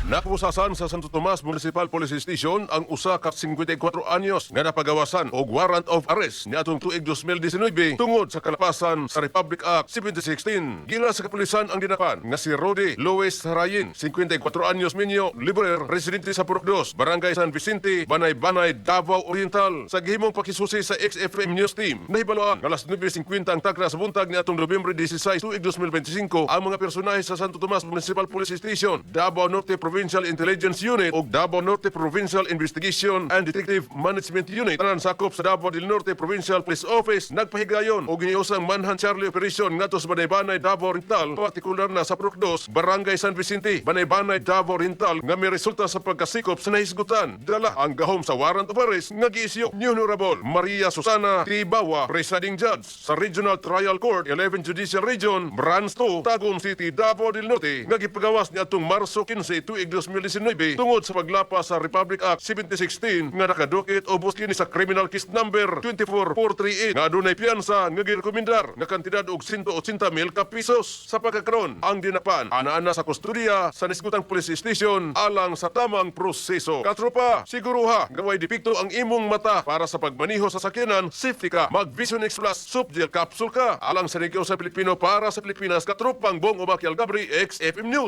Napusasan sa Santo Tomas Municipal Police Station ang usa ka 54 anyos nga napagawasan og warrant of arrest niadtong tuig 2019 tungod sa kalapasan sa Republic Act 7016. Giila sa kapulisan ang dinakpan nga si Rodi Luis Harayin, 54 anyos, minyo, laborer, residente sa Purok 2, Barangay San Vicente, Banay-Banay, Davao Oriental. Sa gihimong pakisusi sa XFM News Team, nahibaloan nga alas 9:50 ang takna sa buntag niadtong Nobyembre 16 tuig 2025 ang mga personahe sa Santo Tomas Municipal Police Station, Davao Norte Provincial Intelligence Unit ug Davao Norte Provincial Investigation and Detective Management Unit, tanan sakop sa Davao del Norte Provincial Police Office, nagpahigayon og giniusang Manhunt Charlie Operation ngadto sa Banay-Banay, Davao Oriental, partikular na sa Purok 2, Barangay San Vicente, Banay-Banay, Davao Oriental, nga miresulta sa pagkasikop sa nahisgutan. Dala ang gahom sa warrant of arrest nga giisyu ni Honorable Maria Susana Tibawa, presiding judge sa Regional Trial Court, 11 Judicial Region, Branch 2, Tagum City, Davao del Norte, nga gipagawas niadtong Marso 15 tuig 2019 tungod sa paglapas sa Republic Act 7016 nga nakadukit ubos kini sa Criminal Case Number 24438 nga adunay piyansa nga girekomendar nga kantidad og 180 mil ka pesos. Sa pagkakaron, ang dinakpan ana-ana sa kustodiya sa nahisgutang police station alang sa tamang proseso. Katropa, siguruha nga way depekto ang imong mata para sa pagmaniho sa sakyanan, safety ka. Mag Vision X Plus Soft Gel Capsule ka. Alang sa Negosyo sa Pilipino para sa Pilipinas, katropang Bong Umakyal Gabri, XFM News.